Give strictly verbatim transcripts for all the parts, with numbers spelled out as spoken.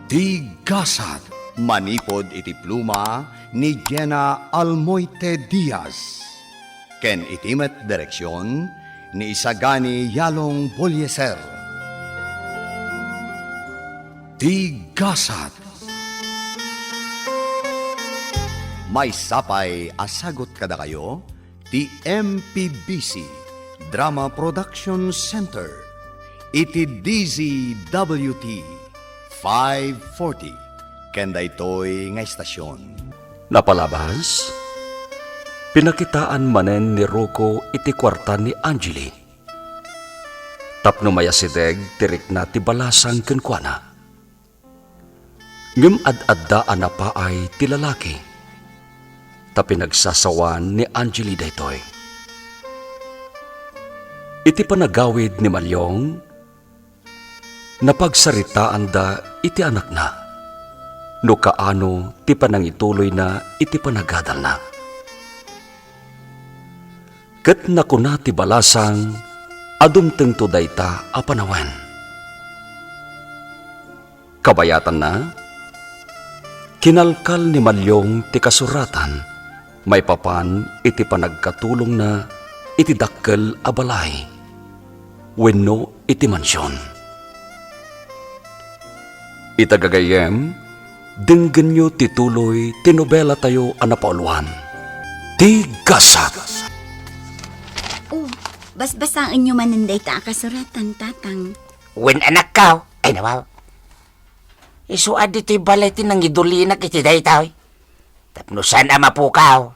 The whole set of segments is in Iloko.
Ti Gasat, manipud iti pluma ni Gena Almoite Diaz, ken iti met direksion ni Isagani Yalong Bolieser. Ti Gasat. Maysa pay a sagut kadakayo ti M P B C Drama Production Center iti D Z W T five forty ken daytoy nga estasyon. Napalabas, pinakitaan manen ni Rocco iti kuarta ni Angeli. Tapno mayasideg ti rikna ti balasang kenkuana. Ngem ad-adda a napaay ti lalaki, ta pinagsasawan ni Angeli daytoy. Iti panagawid ni Maliong, napagsaritaanda iti anakna, no kaano ti panangituloyna iti panagadalna. Ket nakuna ti balasang a dumtengto dayta a panawen. Kabayatanna, kinalkal ni Maliong ti kasuratan maipapan iti panagkatulongna iti dakkel a balay wenno iti mansion. Ita gagayyem, denggenyo ti tuloy ti nobelatayo a napauluan, Ti Gasat. Oh, basbasaenyo manen dayta a kasuratan, Tatang. Wen, anakko. Ay, nawaw. Isu a ditoy balay ti nangidullinak iti daytoy. Tapno saan a mapukaw.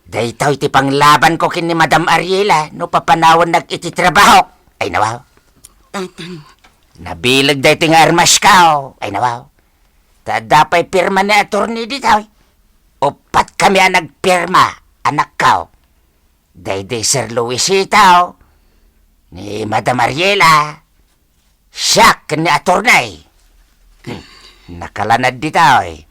Daytoy ti panglabanko ken ni Madam Ariela no papanawannak iti trabahok. Ay, nawaw. Tatang. Nabileg daytoy nga armasko. Ay, nawaw. Ta adda pay pirma ni attorney ditoy. Uppat kami a nagpirma, anakko. Daydi Sir Luisito, ni Madam Ariela, siak ken ni attorney. Hmm, nakalanad ditoy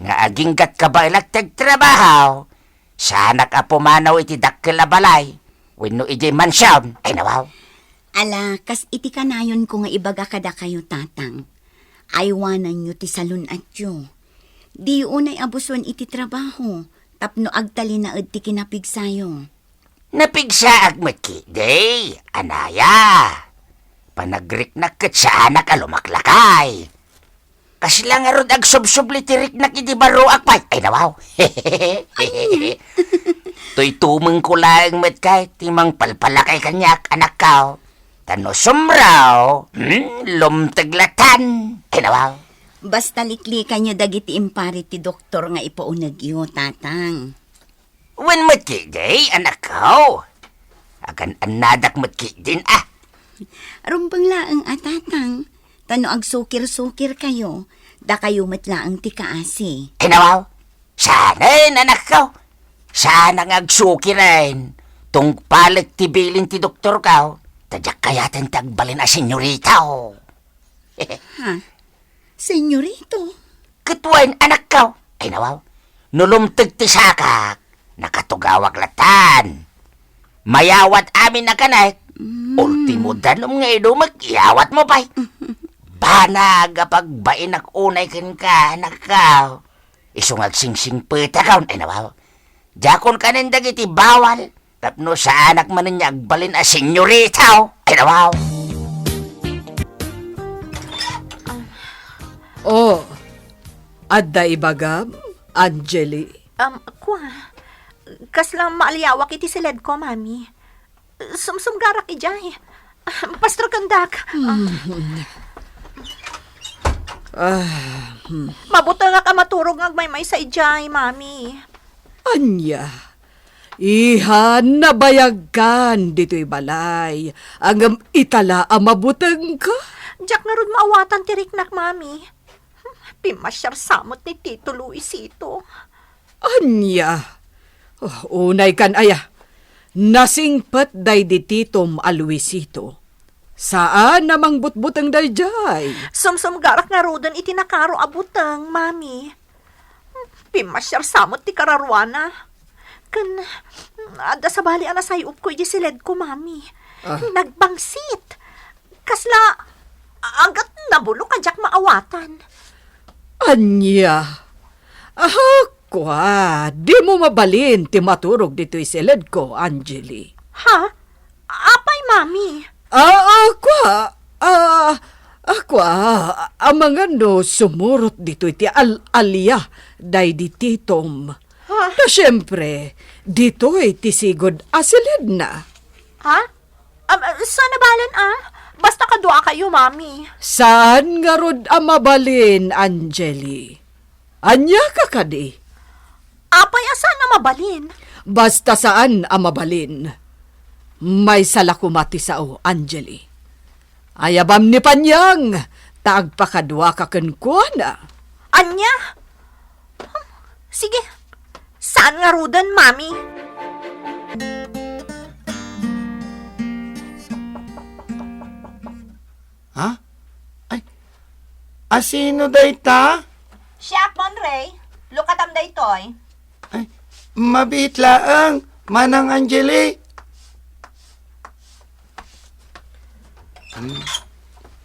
nga aginggat kabaelak ti agtrabaho, saanak a pumanaw iti dakkel a balay wenno idiay mansion. Ay, nawaw. Ala, kas iti kanayonko nga ibaga kadakayo, Tatang. Aywananyo ti salun-atyo. Diyo unay a busuen iti trabaho tapno agtalinaed ti kinapigsayo. Napigsaak met ketdi, anaya. Panagriknak ket saanak a lumaklakay. Kasla ngarud agsubsubli ti riknak idi barroak pay. Ay, nawaw. Toy tumengko laeng met kay ti mangpalpalakay kaniak, anakko. Ta no sumraw, hmm, lumteg latan. Ay, nawaw. Basta liklikanyo dagiti impari ti doktor nga ipaunegyo, Tatang. Wen met ketdi, anakko. Agan-annadak met ketdin, a. Rumbeng laeng a, Tatang, ta no agsukir-sukirkayo, dakayo met laeng ti kaasi. Ay, nawaw. Saanen, anakko. Saanak nga agsukiren. Tungpalek ti bilin ti doktorko. Ta diak kayaten ti agbalin a senyorita. Ha? Senyorito? Ket wen, anakko. Ay, nawaw. No lumteg ti sakak, nakatugawak latan. Mayawat amin a kanek. Mm. Ultimo danum nga idumek, iyawatmo pay. Banag a pagbainak unay kenka, anakko. Isu nga agsingsingpetakon, ay, nawaw. Diakon kanen dagiti bawal. Tapno saanak manen nga agbalin a senyorita, ay, nawaw. Oh, adda ibagam, Angeli? Um, kua, kasla maaliawak iti siledko, Mami. Sumsumgarak idiay. Pastor Kandak. Ah, hmm. Mabutengak a maturog nga agmaymaysa idiay, Mami. Ania? Iha, nabayagkan ditoy balay, ngem ita la a mabutengka? Diak ngarud maawatan ti riknak, Mami. Pimmasiar sa met ni Tito Luisito. Ania? Oh, unay kan aya. Nasingpet daydi titom a Luisito. Saan a mangbutbuteng daydiay. Sumsumgarak ngaruden iti nakaro a buteng, Mami. Pimmasiar sa met ti kararuana. Ken adda sabali a nasay-opko idiay siledko, Mami. Ah. Nagbangsit. Kasla, agat nabulok a diak maawatan. Ania? Ah, kua, dimo mabalin ti maturog ditoy siledko, Angeli. Ha? Apay, Mami? Ah, ah, kua, ah, ah, kua, amangan no sumurot ditoy ti al-alia daydi titom. Ha? Ta siempre, ditoy ti sigud a siledna. Ha? Am, ah, saan a balan, ah? Basta kaduakayo, Mami. Saan ngarud a mabalin, Angeli? Ania ka kadi? Apay a saan a mabalin? Basta saan a mabalin. Maysa la koma ti sao, Angeli. Ayabam ni Panyang, ta agpakaduaka kenkuana. Ania? Sige, saan ngaruden, Mami. Ha? Ay, asino dayta? Siak, Monrey. Lukatam daytoy. Ay, mabiit laeng, Manang Angeli. Hmm.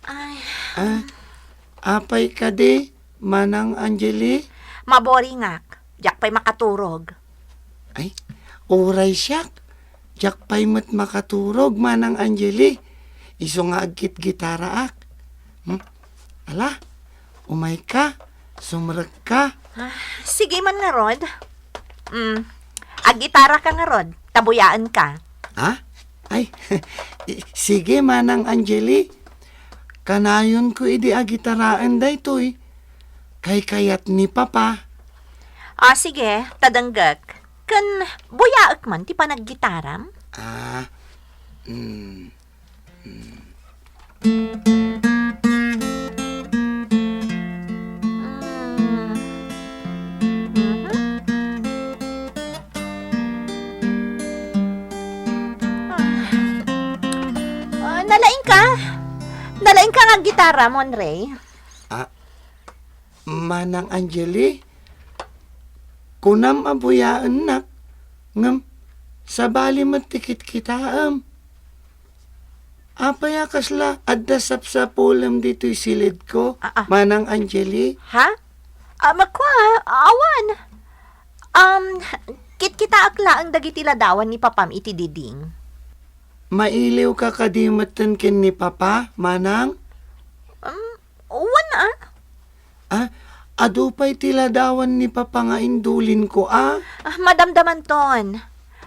Ay. Ah, apay kadi, Manang Angeli? Maboringak. Diak pay makaturog. Ay, uray siak. Diak pay met makaturog, Manang Angeli. Isu nga aggitgitaraak. Hmm? Ala, umayka, sumrekka. Ah, sige man ngarud. Mm, aggitaraka ngarud, ta buyaenka. Ha? Ay, i-, sige, Manang Angeli. Kanayonko idi agitaraen daytoy. Kaykayat ni Papa. Ah, sige, ta denggek. Ken buyaek man ti panaggitaram? Ah, mm, mm. Mm. Mhm. Ah. Ah, nalaingka? Nalaingka nga aggitara, Monrey? Ah, Manang Angeli, kunam a buyaennak, ngem sabali met ti kitkitaem. Apay a kasla adda sapsapulem ditoy siledko, Ah, ah. Manang Angeli? Ha? Ah, makua, awan. Um, kitkitaek laeng dagiti ladawan ni Papam iti diding. Mailiwka kadi metten ken ni Papa, Manang? Um, wen, ah. Ah, adu pay ti ladawan ni Papa nga indulinko, ah. Ah, madamdamanton.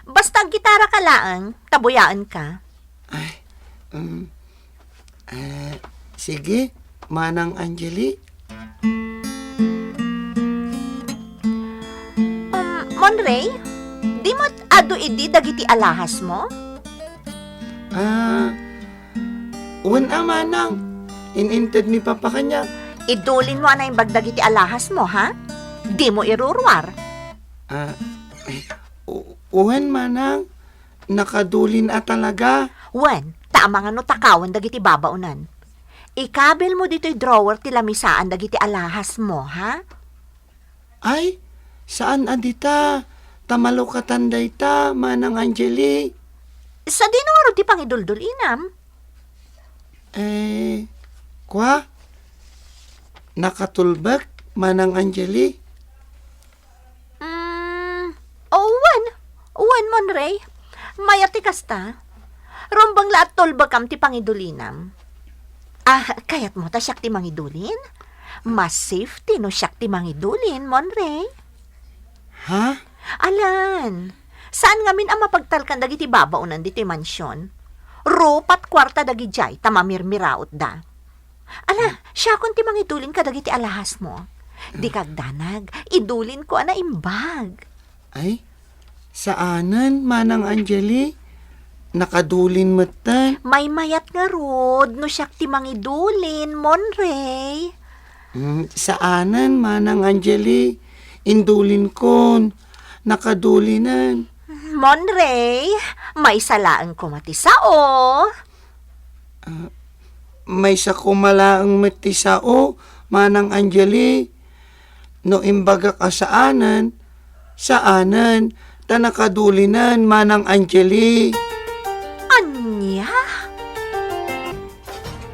Basta aggitaraka laeng, ta buyaenka. Ay, um, eh, sige, Manang Angeli. Um, Monrey, di met adu idi dagiti alahasmo? Ah, wen a, Manang. In-inted ni Papa kaniak. Idulinmo a naimbag dagiti alahasmo, ha? Dimo iruruar. Ah, u-, wen, Manang. Nakadulin a talaga. Wen, ta amangan no takawan dagiti babaonan. Ikabilmo ditoy drawer ti lamisaan dagiti alahasmo, ha? Ay, saan a dita, ta malukatan dayta, Manang Angeli. Sadino ngarud ti pangiduldulinam? Eh, kua? Nakatulbek, Manang Angeli? Mm, oh, wen. Wen, Monrey. Mayat ti kasta. Rumbeng la a tulbekam ti pangidulinam. Ah, kayatmo ta siak ti mangidulin? Mas safety no siak ti mangidulin, Monrey. Ha? Alan, saan ngamin a mapagtalkan dagiti babaonan ditoy mansion? Rupat kuarta dagidiay ta mamirmirautda. Ala, siakon ti mangidulin kadagiti alahasmo. Dika agdanag, idulinko a naimbag. Ay, saanen, Manang Angeli. Nakadulin metten. Maymayat ngarud no siak ti mangidulin, Monrey. Mm, saanen, Manang Angeli. Indulinkon. Nakadulinen. Monrey, maysa laeng koma ti sao. Ah, maysa koma laeng met ti sao, Manang Angeli. No imbagak a saanen, saanen, ta nakadulinen, Manang Angeli. Ania?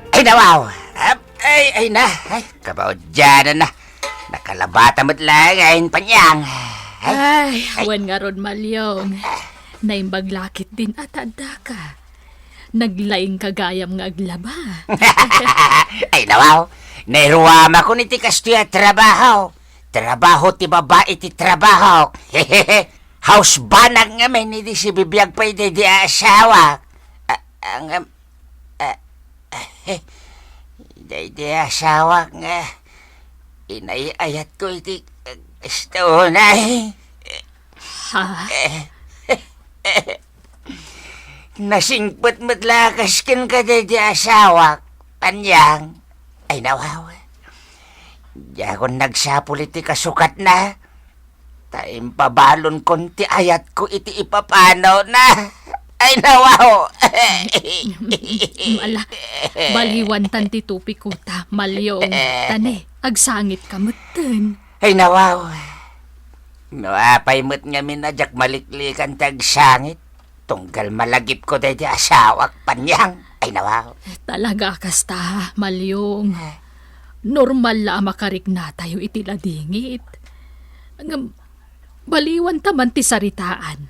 Ay, nawaw! Ap-, ay, ay na! Ay, kabaudianan na! Kalabata met laeng, Panyang. Ay, ay, ay, wen ngarud, Malyong. Naimbag la ketdin a ta addaka. Naglaingka gayam nga aglaba. Ay, nawaw. Nairuamakon iti kastoy a trabaho. Trabaho ti babai ti trabaho. House banak ngamin idi sibibiag pay daydi a asawak. A-, ang, am, a-, daydi a asawak nga inay-ayatko iti, eh, istonay. Ha? Nasingpet met la kas kenka daydi a asawak, Panyang. Ay, nawaw. Diakon nagsapul iti kasukatna. Ta impabalonkon ti ayatko iti ipapanawna. Ay, nawaw! Ala, baliwantan ti topikota, Malyong. Tani, agsangitka metten. Ay, nawaw! No apay met ngamin a diak maliklikan ti agsangit, tunggal malagipko daydi asawak, Panyang. Ay, nawaw! Talaga kasta, Malyong. Eh? Normal la a makariknatayo iti ladingit. Ngem, baliwanta man ti saritaan.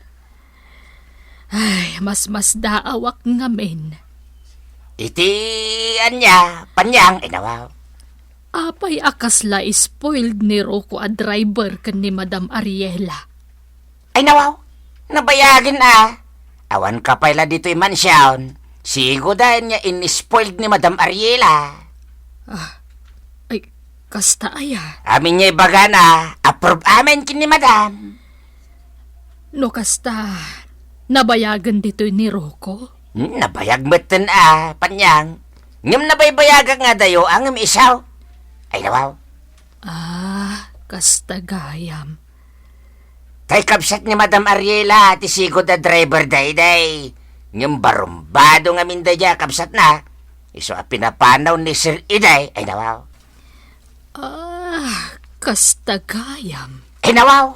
Ay, masmasdaawak ngamin. Iti ania, Panyang? Ay, nawaw. Apay a kasla spoiled ni Rocco a driver ken ni Madam Ariela? Ay, nawaw. Nabayagen a. Awan ka pay la ditoy mansion. Sigoda ania in-spoiled ni Madam Ariela. Ah, ay, kasta aya? Amin nga ibagana, approve amin ken ni Madam. No kasta, nabayagen ditoy ni Rocco? Hmm, nabayag metten a, Panyang. Ngem nabaybayagak nga adayo a ngem isu. Ay, nawaw. Ah, kasta gayam. Tay kabsat ni Madam Ariela ti sigud a driver daydiay. Ngem barumbado ngamin daydiay a kabsatna. Isu a pinapanaw ni Sir Iday. Ay, nawaw. Ah, kasta gayam. Ay, nawaw.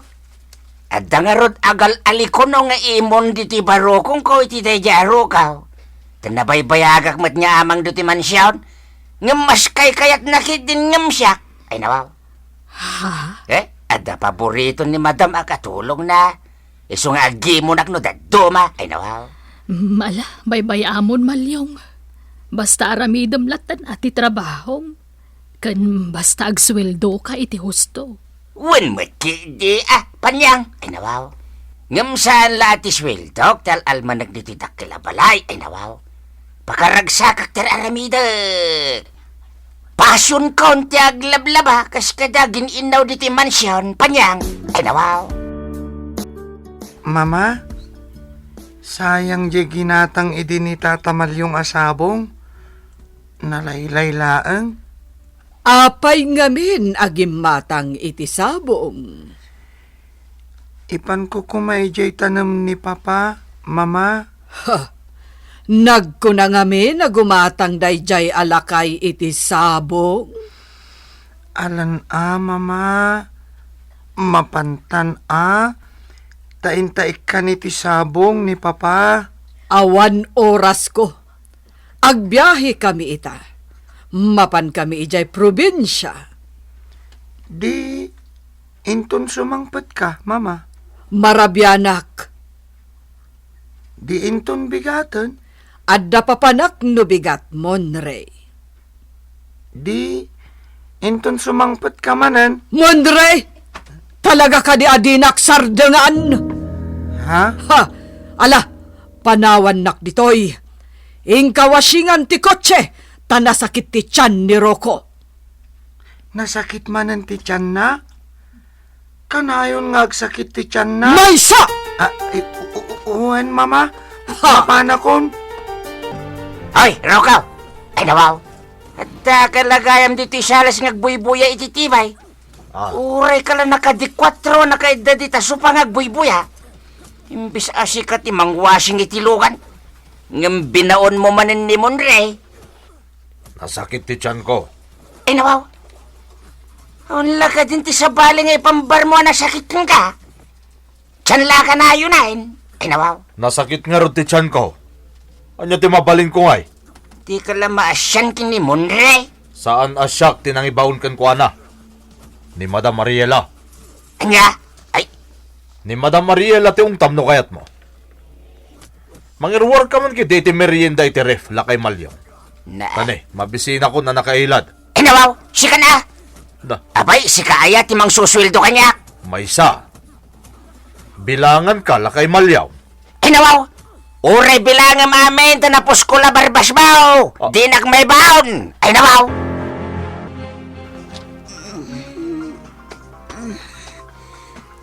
Adda ngarud agal-alikono nga imon ditoy barukongko iti daydiay a rukaw. Ta nabaybayagak met nga amang ditoy mansion. Ngem mas kaykayatna ketdin ngem siak. Ay, nawaw. Ha? Eh, adda paborito ni Madam a katulongna. Isu nga agimunak no dadduma. Ay, nawaw. Mm, ala, baybay-amon, Malyong. Basta aramidem latta ti trabahom. Ken basta agsueldoka iti husto. Wen met ketdi a, Panyang. Ay, nawaw. Ngem saan la a ti sueldok ti al-almanek ditoy dakkel a balay. Ay, nawaw. Pakaragsakak ti ar-aramidek. Pasionkon ti aglablaba kas kada agin-innaw ditoy mansion, Panyang. Ay, nawaw. Mama, sayang diay ginatang idi ni Tata Malyong a sabong. Nalaylay laeng. Apay ngamin a gimmatang iti sabong? Ipanko koma idiay tanem ni Papa, Mama. Ha! Nagkuna ngamin a gumatang daydiay a lakay iti sabong? Alan a, Mama. Mapantan a. Ta inta ikkan iti sabong ni Papa. Awan orasko. Agbiahekami ita. Mapankami idiay probinsia. Di inton sumangpetka, Mama? Marabianak. Di inton bigaten? Adda papanak no bigat, Monrey. Di inton sumangpetka manen? Monrey! Talaga kadi a dinak sardengan? Ha? Ha! Ala, panawannak ditoy. Inka wasingan ti kotse, ta nasakit ti tian ni Rocco. Nasakit manen ti tianna? Kanayon nga agsakit ti tianna? Maysa! Ah, eh, u-, u-, u-, wen, Mama. Ha! Mapanakon. Hoy, Rocco! Ay, nawaw! Adda ka la gayam ditoy salas nga agbuybuya iti tibay. Ah. Uray ka la nakadikuatro a nakaidda dita sopa nga agbuybuya. Imbes a sika ti mangwasing iti lugan, ngem binaonmo manen ni Monrey. Nasakit ti tianko. Ay, nawaw. Awan la kadin ti sabali nga ipambarmo a nasakit kenka. Tian la a kanayon. Ay, nawaw. Nasakit ngarud ti tianko. Ania ti mabalinko ngay? Dika la maasian ken ni Monrey? Saan a siak ti nangibaon kenkuana. Ni Madam Mariela. Ania? Ay. Ni Madam Mariela ti ungtam no kayatmo. Mangiruarka man ketdi iti merienda iti ref, lakay Malion. Na. Tani, mabisinakon a nakailad. Inawaw, sika na. Da. Abay, sika aya ti mangsusueldo kaniak. Maysa. Bilanganka, lakay Malion. Inawaw, uray bilangem amin ta napuskol a barbasbaw. Ah. Dinak maibaon. Inawaw.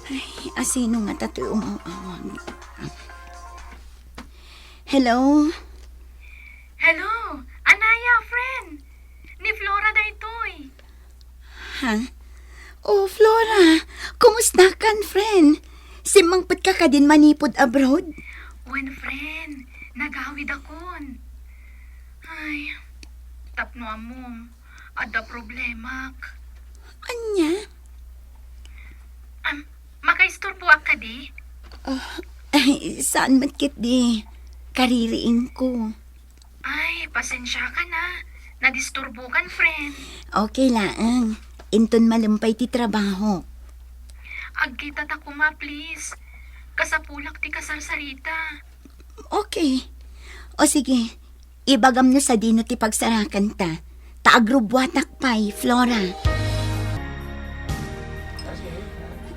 Ay, asino nga ta toy umaw-awag? Hello? Hello, Anaya, friend. Ni Flora daytoy. Ha? Oh, Flora, kumusta kan, friend? Simmangpetka kadin manipud abroad? Wen, friend, nagawidakon. Ay, tapno ammom, adda problemak. Ania? Am, makaisturboak kadi? Ah, ay, saan met ketdi? Kaririingko. Ay, pasensiakan a. Nadisturbokan, friend. Okay laeng. Inton malem pay ti trabaho. Agkita ta koma, please. Kasapulak ti kasarsarita. Okay. O sige, ibagam no sadino ti pagsarakanta. Ta agrubbuatak pay, Flora.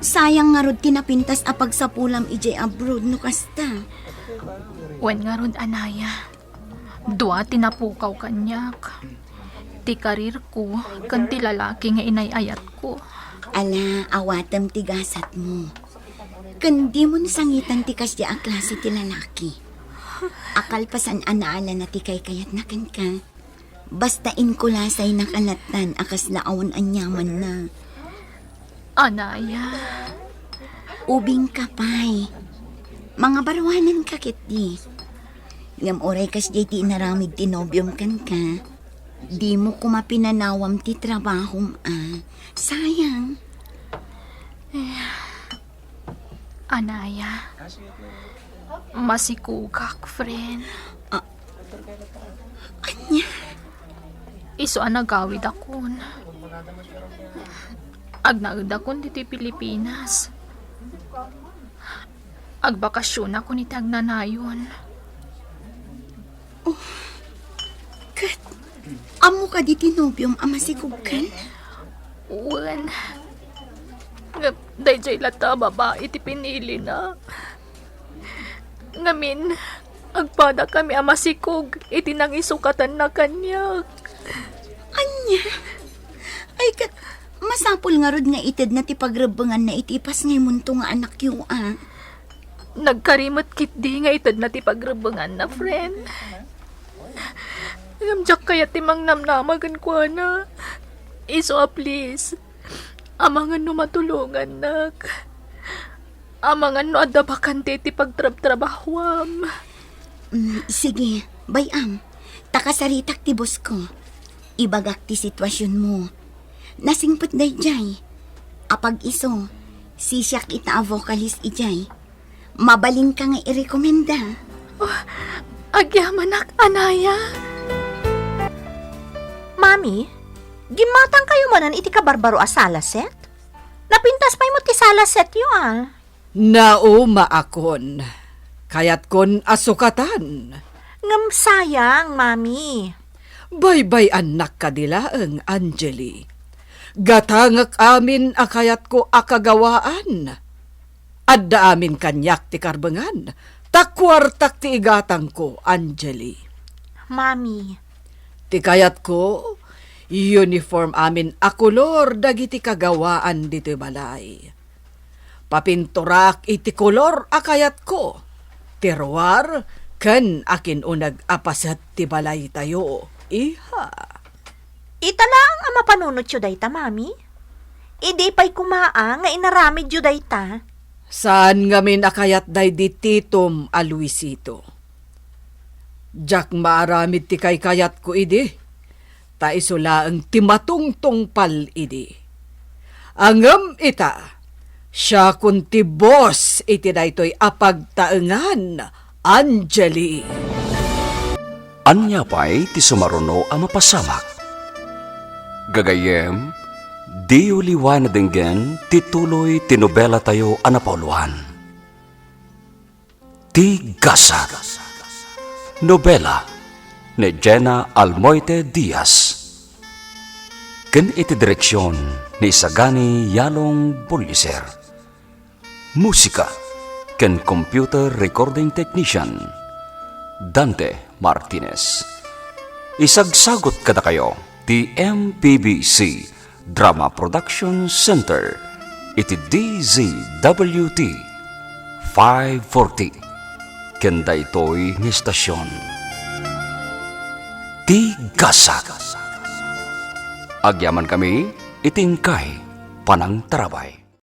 Sayang ngarud ti napintas a pagsapulam idiay abroad no kasta. Wen ngarud, Anaya. Dua ti napukaw kaniak. Ti karirko ken ti lalaki nga inay-ayatko. Ala, awatem ti gasatmo. Ken dimon sangitan ti kasdi a klase ti lalaki. A kalpasan a naalana ti kaykayatna kenka. Basta inkulasayna kalatan a kasla awan aniamanna. Anaya. Ubingka pay. Mangabaruanenka ketdi. Ngem uray kasdiay ti inaramid ti nobiom kenka, dimo koma pinanawam ti trabahom a. Sayang. Eh, Anaya, masikugak, friend. Ah, ania? Isu a nagawidakon. Agnaedakon ditoy Pilipinas. Agbakasionakon iti agnanayon. Oh, ket ammo kadi ti nobiom a masikugkan? Wen. Ngem daydiay latta a babai ti pinilina. Ngamin, agpadakami a masikog iti nangisukatanna kaniak. Ania? Ay, ket masapul ngarud nga itedna ti pagrebbenganna iti ipasngaymonto nga anakyo a. Nagkari met ketdi nga itedna ti pagrebbenganna, friend. Ngem diak kayat ti mangnamnama kenkuana. Isu a please, amangan no matulongannak. Amangan no adda bakante ti pagtrabtrabahoam. Mm, sige, bay-am. Ta kasaritak ti bosko. Ibagak ti situasionmo. Nasingpet daydiay. Apag isu, sisiak ita a vocalist idiay. Mabalinka nga irekomenda. Oh, agyamanak, Anaya. Mami, gimmatangkayo manen iti kabarbaro a sala set? Napintas pay met ti sala setyo a. Naumaakon. Kayatkon a sukatan. Ngem sayang, Mami. Baybay-annak kadi laeng, Angeli. Gatangek amin a kayatko a kagawaan. Adda amin kaniak ti karbengan, ta kuartak ti igatangko, Angeli. Mami. Ti kayatko, uniform amin a kolor dagiti kagawaan ditoy balay. Papinturak iti kolor a kayatko. Ti ruar ken akin-uneg a paset ti balaytayo, iha. Ita laeng a mapanunotyo dayta, Mami? Idi pay koma a nga inaramidyo dayta? Saan ngamin a kayat daydi titom a Luisito. Diak maaramid ti kaykayatko idi, ta isu laeng ti matungtungpal idi. Ngem ita, siakon ti boss iti daytoy a pagtaengan, Angeli. Ania pay ti sumaruno a mapasamak? Gagayyem, Diyo liwaen a denggen ti tuloy ti nobelatayo a napauluan, Ti Gasat. Nobela ni Jenna Almoite Diaz. Ken iti direksion ni Sagani Yalong Buliser. Musika ken computer recording technician, Dante Martinez. Isagsagut kadakayo ti M P B C Drama Production Center iti D Z W T five forty ken daytoy nga estasion. Ti Gasat. Agyamankami iti inkay panangtarabay.